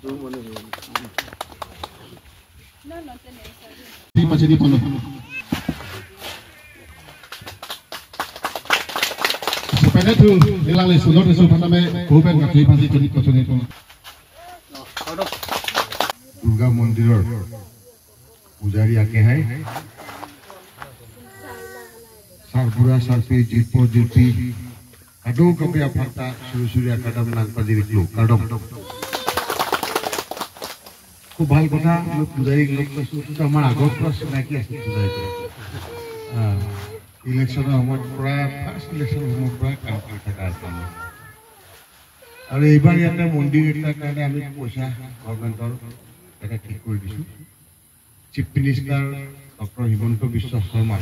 Durga মন্দিৰৰ পূজাৰী আকেহাই সাৰপুৰা সাৰপি জিৰপ জিৰপি কাডো কপে আফাতা সুৰসুৰি আকাডাম নাগপাজি ৰিকলো কাডম। খুব ভাল কথা। মই পূজাৰীক লগ পাইছোঁ, আমাৰ আগৰ পৰা চিনাকি আছিল পূজাৰী। ইলেকশ্যনৰ সময়ত পৰা ফাৰ্ষ্ট ইলেকশ্যনৰ সময়ৰ পৰা কাম কৰি থকা আছে। আৰু এইবাৰ ইয়াতে মন্দিৰ এটাৰ কাৰণে আমি পইচা গভৰ্ণমেণ্টৰ এটা ঠিক কৰি দিছোঁ। Chief minister doctor Himanta Biswa Sarma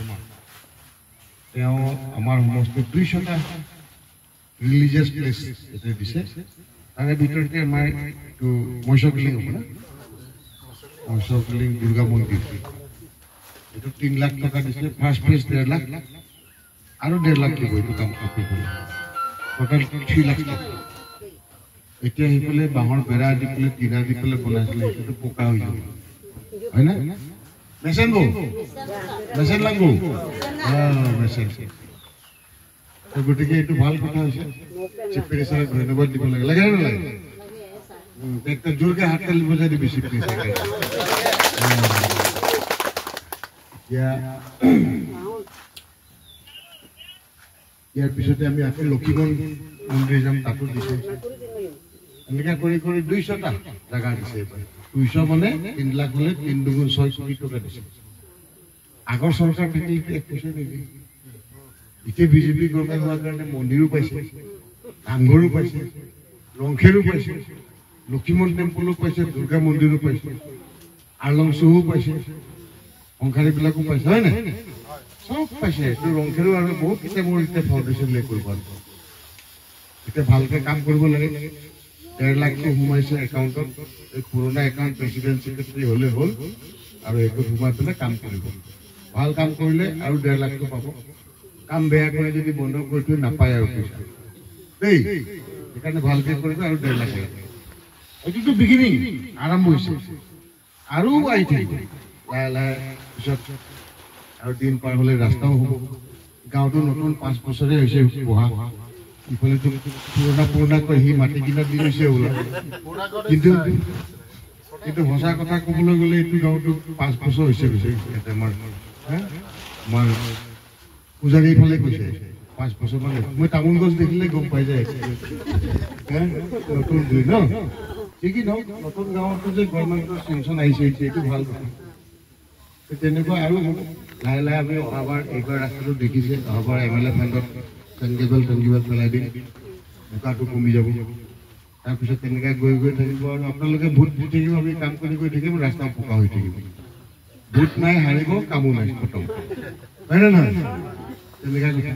তেওঁ আমাৰ সমষ্টিত 200টা ৰিলিজিয়াছ প্লেচ এটা দিছে। তাৰে ভিতৰতে আমাৰ এইটো মৎস্যকিলিং হ'ব না, মৎস্যকিলিং দুৰ্গা মন্দিৰ, এইটো 3 লাখ টকা দিছে। ফাৰ্ষ্ট ফেজ 1.5 লাখ আৰু 1.5 লাখ দিব এইটো কাম কমপ্লিট হ'লে, টোটেল 3 লাখ টকা। এতিয়া সেইফালে বাঁহৰ বেৰা দি পেলাই টিনা দি পেলাই বনাইছিলে, সেইটোতো পকা হৈ যাব হয় না? মেচেন বৌ, মেচেন লাগব, মেচেন। গতিকে এইটো ভাল কথা হৈছে। চিফ মিনিষ্টাৰক ধন্যবাদ দিব লাগে, লাগে নে নালাগে? একটা জোৰকে হাত তালি বজাই দিবি চিফ মিনিষ্টাৰক। এতিয়া ইয়াৰ পিছতে আমি আকৌ লক্ষীগঞ্জ মন্দিৰ যাম, তাতো দিছে। এনেকুৱা কৰি কৰি 200টা জেগা দিছে এইবাৰ। 200 মানে 3 লাখ হ'লে 3 দুগুণ 6 কোটি টকা দিছে। আগৰ চৰকাৰ থাকিলে এক পইচা নিদিয়ে। এতিয়া বিজেপি গভৰ্ণমেণ্ট হোৱাৰ কাৰণে মন্দিৰো পাইছে, নামঘৰো পাইছে, ৰংখেৰো পাইছে, লক্ষীমন টেম্পলো পাইছে, দুৰ্গা মন্দিৰো পাইছে, আৰলংচুও পাইছে, সংসাৰীবিলাকো পাইছে, হয় নাই? চব পাইছে। এইটো ৰংখেৰো আৰু বহুত কেইটা মোৰ এতিয়া ফাউণ্ডেশ্যন লে কৰিব। এতিয়া ভালকে কাম কৰিব লাগে। 1.5 লাখটো সোমাইছে একাউণ্টত, এই পুৰণা একাউণ্ট প্ৰেচিডেণ্ট ছেক্ৰেটাৰী হ'লে হ'ল আৰু সেইটোত সোমাই পেলাই কাম কৰিব। ভাল কাম কৰিলে আৰু 1.5 লাখটো পাব। কাম বেয়া কৰি যদি বন্ধ কৰি থৈ নাপায় আৰু পইচা দেই। সেইকাৰণে ভালকে কৰিব আৰু 1.5 লাখ লাগিব। এইটোতো বিগিনিং, আৰম্ভ হৈছে, আৰু আহি থাকিব লাহে লাহে। পিছত আৰু দিন পাৰ হ'লে ৰাস্তাও হ'ব। গাঁৱতো নতুন 5 বছৰে হৈছে বহা, ইফালেতো পুৰণা পুৰণাকৈ সি মাটি কিনা দি গৈছে বোলে। কিন্তু কিন্তু সঁচা কথা ক'বলৈ গ'লে এইটো গাঁৱতো 5 বছৰ হৈছে গৈছে। ইয়াতে আমাৰ পূজাৰীৰ ফালে কৈছে 5 বছৰমান। মই তামোল গছ দেখিলে গম পাই যায় নতুন দুই ন। ঠিকেই নহওক, নতুন গাঁৱতো যে গভৰ্ণমেণ্টৰ চেংচন আহিছে এইটো ভাল কথা। তেনেকুৱা আৰু লাহে লাহে আমি অহাবাৰ এইবাৰ ৰাস্তাটো দেখিছে, অহাবাৰ এম এল এ ফাণ্ডত টেংগেবল টেংগেবল পেলাই দিম, বোকাটো কমি যাব। তাৰপিছত তেনেকৈ গৈ গৈ থাকিব আৰু আপোনালোকে ভোট দি থাকিব, আমি কাম কৰি গৈ থাকিম, ৰাস্তা পকা হৈ থাকিব। ভোট নাই হাৰিব, কামো নাই, খতম, হয় নে নহয়? তেনেকুৱা কথা।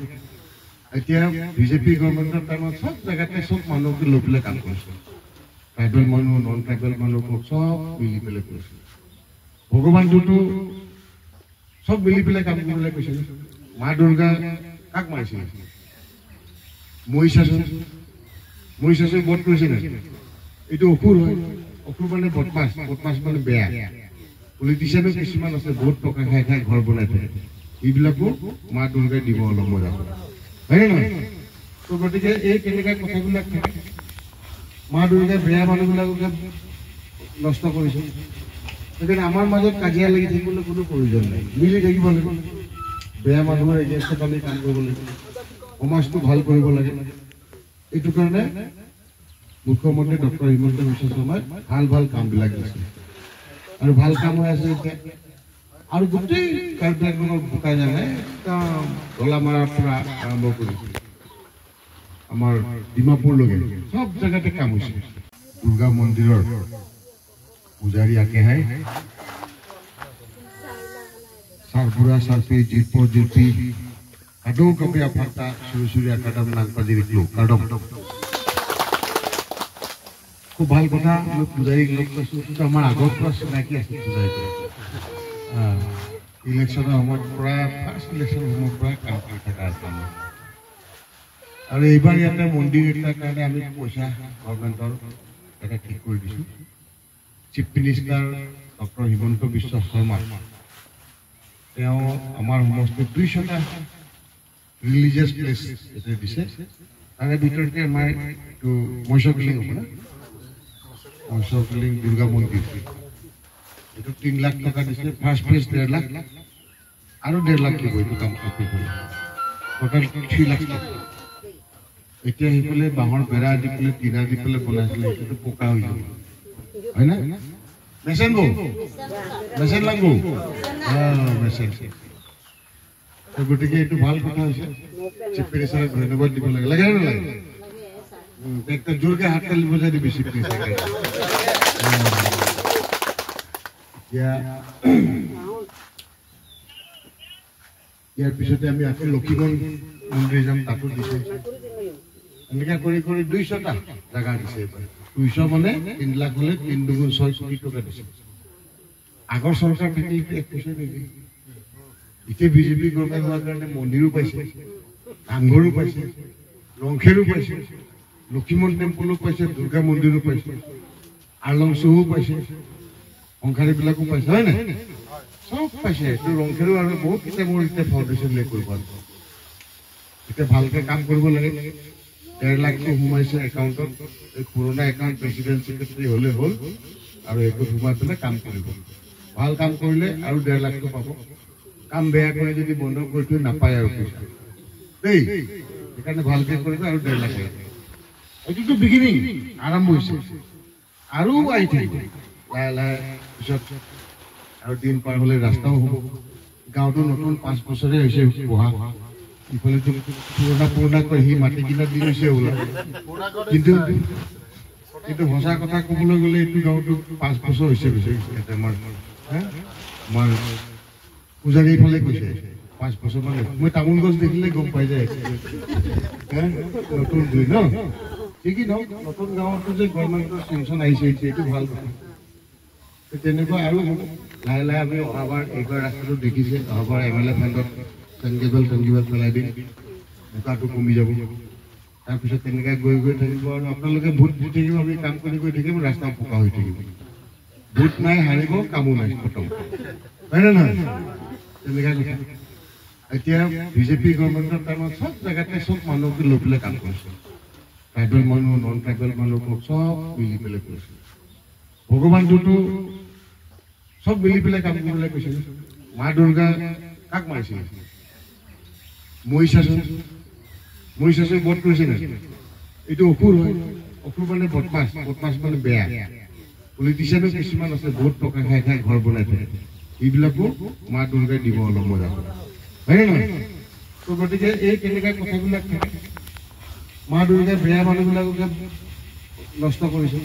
এতিয়া বিজেপি গভৰ্ণমেণ্টৰ টাইমত চব জেগাতে চব মানুহকে লৈ পেলাই কাম কৰিছে, ট্ৰাইবেল মানুহ, নন ট্ৰাইবেল মানুহক চব মিলি পেলাই কৰিছে। ভগৱানটোতো চব মিলি পেলাই কাম কৰিবলৈ কৈছিলে। মা দুৰ্গা কাক মাৰিছিলে? মহিষাসুৰ, মহিষাসুৰ বধ কৰিছিলে। এইটো অসুৰ হয়, অসুৰ মানে বদমাছ, বদমাছ মানে বেয়া। পলিটিচিয়ানো কিছুমান আছে বহুত টকা খাই খাই ঘৰ বনাই থাকে, এইবিলাকো মা দুৰ্গাই দিব অলপ মজা, হয় নে নহয়? তো গতিকে এই তেনেকুৱা কথাবিলাক থাকে। মা দুৰ্গাই বেয়া মানুহবিলাককে নষ্ট কৰিছে। সেইকাৰণে আমাৰ মাজত কাজিয়া লাগি থাকিবলৈ কোনো প্ৰয়োজন নাই, মিলি থাকিব লাগিব। বেয়া মানুহৰ এগেইনষ্টত আমি কাম কৰিব লাগিব, সমাজটো ভাল কৰিব লাগে। এইটো কাৰণে মুখ্যমন্ত্ৰী ডক্টৰ হিমন্ত বিশ্ব শৰ্মাই ভাল ভাল কামবিলাক দিছে আৰু ভাল কাম হৈ আছে এতিয়া। আৰু গোটেই কাৰ্বি আংলঙৰ বোকা জানে একদম গলামাৰাৰ পৰা আৰম্ভ কৰি আমাৰ ডিমাপুৰলৈকে চব জেগাতে কাম হৈছে। দুৰ্গা মন্দিৰৰ পূজাৰী আকেহাই সাৰপুৰা সাৰপি জিৰপ জিৰপি কাডো কপে আফাতা সুৰসুৰি আকাডাম নাগপাজি ৰিকলো কাডম। খুব ভাল কথা। মই পূজাৰীক লগ পাইছোঁ, আমাৰ আগৰ পৰা চিনাকি আছিল পূজাৰী। ইলেকশ্যনৰ সময়ত পৰা ফাৰ্ষ্ট ইলেকশ্যনৰ সময়ৰ পৰা কাম কৰি থকা আছে। আৰু এইবাৰ ইয়াতে মন্দিৰ এটাৰ কাৰণে আমি পইচা গভৰ্ণমেণ্টৰ এটা ঠিক কৰি দিছোঁ। Chief minister doctor Himanta Biswa Sarma তেওঁ আমাৰ সমষ্টিত 200টা ৰিলিজিয়াছ প্লেচ ইয়াতে দিছে। তাৰে ভিতৰতে আমাৰ এইটো মৎস্যকিলিং হ'ব না, মৎস্যকিলিং দুৰ্গা মন্দিৰ, এইটো 3 লাখ টকা দিছে। ফাৰ্ষ্ট ফেজ 1.5 লাখ আৰু 1.5 লাখ দিব এইটো কাম কমপ্লিট হ'লে, টোটেল 3 লাখ টকা। এতিয়া সেইফালে বাঁহৰ বেৰা দি পেলাই টিনা দি পেলাই বনাইছিলে, সেইটোতো পকা হৈ যাব, হয় না? মেচেন বৌ, মেচেন লাগব, মেচেন। গতিকে এইটো ভাল কথা হৈছে, চিফ মিনিষ্টাৰক ধন্যবাদ দিব লাগে, লাগে নে নালাগে? একটা জোৰকে হাত তালি বজাই দিবি চিফ মিনিষ্টাৰ। এতিয়া ইয়াৰ পিছতে আমি আকৌ লক্ষীগঞ্জ মন্দিৰ যাম, তাতো দিছে। এনেকুৱা কৰি কৰি 200টা জেগা দিছে এইবাৰ। 200 মানে 3 লাখ হ'লে 3 দুগুণ 6 কোটি টকা দিছে। আগৰ চৰকাৰ থাকিলে এক পইচা নিদিয়ে। এতিয়া বিজেপি গভৰ্ণমেণ্ট হোৱাৰ কাৰণে মন্দিৰো পাইছে, নামঘৰো পাইছে, ৰংখেৰো পাইছে, লক্ষীমন টেম্পলো পাইছে, দুৰ্গা মন্দিৰো পাইছে, আলং চহো পাইছে, সংসাৰীবিলাকো পাইছে, হয় নাই? চব পাইছে। এইটো ৰংখেৰো আৰু বহুত কেইটা মোৰ এতিয়া ফাউণ্ডেশ্যন লে কৰিব। এতিয়া ভালকৈ কাম কৰিব লাগে। 1.5 লাখটো সোমাইছে একাউণ্টত, এই পুৰণা একাউণ্ট প্ৰেচিডেণ্ট ছেক্ৰেটাৰী হ'লে হ'ল আৰু সেইটোত সোমাই পেলাই কাম কৰিব। ভাল কাম কৰিলে আৰু 1.5 লাখটো পাব, কাম বেয়া কৰি যদি বন্ধ কৰি থৈ নাপায় আৰু পইচা দেই। সেইকাৰণে ভালকৈ কৰিলে আৰু 1.5 লাখ লাগিব। এইটোতো বিগিনিং, আৰম্ভ হৈছে, আৰু আহি থাকিব লাহে লাহে। পিছত আৰু দিন পাৰ হ'লে ৰাস্তাও হ'ব। গাঁৱতো নতুন 5 বছৰে হৈছে বহা, ইফালেতো পুৰণা পুৰণাকৈ সি মাটি কিনা দি গৈছে বোলে। কিন্তু কিন্তু সঁচা কথা ক'বলৈ গ'লে এইটো গাঁৱতো 5 বছৰ হৈছে গৈছে। ইয়াতে আমাৰ আমাৰ পূজাৰীৰ ফালে কৈছে 5 বছৰ মানে। মই তামোল গছ দেখিলে গম পাই যায় নতুন দুই ন ঠিকেই নহওক। নতুন গাঁৱতো যে গভৰ্ণমেণ্টৰ চেংচন আহিছে এইটো ভাল কথা। তেনেকুৱা আৰু লাহে লাহে আমি অহাবাৰ এইবাৰ ৰাস্তাটো দেখিছে, অহাবাৰ এম এল এ ফাণ্ডত টেংগেবল টেংগেবল পেলাই দিম, বোকাটো কমি যাব। তাৰপিছত তেনেকৈ গৈ গৈ থাকিব আৰু আপোনালোকে ভোট দি থাকিব, আমি কাম কৰি গৈ থাকিম, ৰাস্তা পকা হৈ থাকিব। ভোট নাই হাৰিব, কামো নাই, খতম, হয় নে নহয়? তেনেকুৱা কথা। এতিয়া বিজেপি গভৰ্ণমেণ্টৰ টাইমত চব জেগাতে চব মানুহকে লৈ পেলাই কাম কৰিছে, ট্ৰাইবেল মানুহ, নন ট্ৰাইবেল মানুহক চব মিলি পেলাই কৰিছে। ভগৱানটোতো চব মিলি পেলাই কাম কৰিবলৈ কৈছিল। মা দুৰ্গা কাক মাৰিছিল? মহিষাসুৰ, মহিষাসুৰ বধ কৰিছে নাই? এইটো অসুৰ হয়, অসুৰ মানে বদমাছ, বদমাছ মানে বেয়া। পলিটিচিয়ানো কিছুমান আছে বহুত টকা খাই খাই ঘৰ বনাই থাকে, এইবিলাকো মা দুৰ্গাই দিব অলপ মজা, হয় নে নহয়? তো গতিকে এই কেনেকুৱা কথাবিলাক থাকে। মা দুৰ্গাই বেয়া মানুহবিলাককে নষ্ট কৰিছে।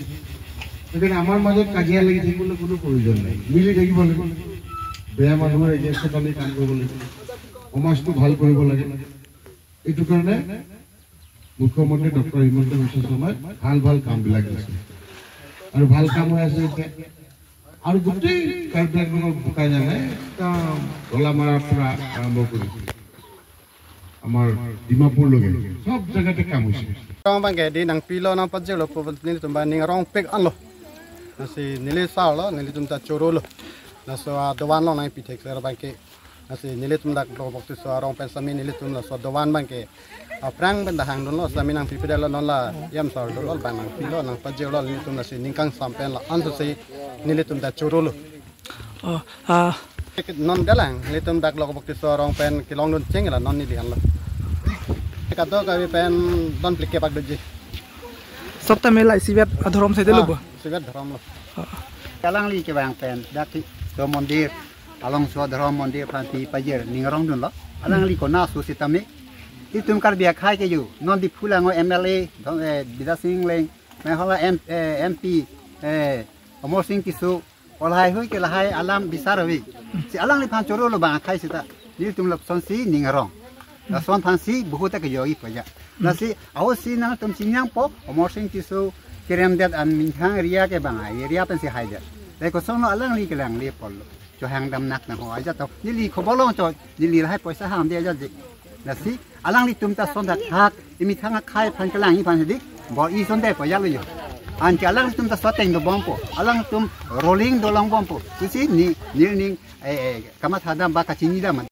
সেইকাৰণে আমাৰ মাজত কাজিয়া লাগি থাকিবলৈ কোনো প্ৰয়োজন নাই, মিলি থাকিব লাগিব। বেয়া মানুহৰ এগেইনষ্টত আমি কাম কৰিব লাগিব, সমাজটো ভাল কৰিব লাগে। এইটো কাৰণে মুখ্যমন্ত্ৰী ডক্টৰ হিমন্ত বিশ্ব শৰ্মাই ভাল ভাল কামবিলাক দিছে আৰু ভাল কাম হৈ আছে এতিয়া। আৰু গোটেই কাৰ্বি আংলঙৰ বোকা জানে একদম গলামাৰাৰ পৰা আৰম্ভ কৰি আমাৰ ডিমাপুৰলৈকে চব জেগাতে কাম হৈছে। Nasi nili tum dak lo bokti so rong pen sami nili tum la so dowan bang ke prang ben da hang don lo sami nang pipi lo non la yam sor lo bang nang pi lo nang paje lo nili tum la si ningkang sam pen la an so si nili tum da choro lo non galang nili tum dak lo bokti so rong pen ki long don cheng la non nili han lo ka to ka pen don plike pak doji sopta mela sibet adhorom sai delo sibet dhorom lo kalang li ke bang pen dak so mondir along so dhrom mondir phanti pajer ningrong dun lo alang li ko na su sitami itum kar bia khai ke yu non di phulango MLA Bida Singh leng me hola MP Amar Singh Tisu olhai hui ke lahai alam bisar hui si alang li phan choro lo ba khai sita ni tum lap son si ningrong la son phan si bahut ke yogi paja la si aw si na tum sinyang po Amar Singh Tisu kerem det an minhang ria ke bang ai ria pen si hai det le ko son lo alang li ke lang li pol lo cho hàng đầm nặc là hỏi cho tao ní lì khó bỏ lo cho ní lì là hai poi sa hàng đi cho gì là xí alang li tum ta son thật hak imi thang khai phan cái làng như phan gì bỏ y son đẹp bỏ ra rồi Anti alang tum ta soteng do bompo alang tum rolling do long bompo susi ni nil ning kamat hadam ba kachini dam.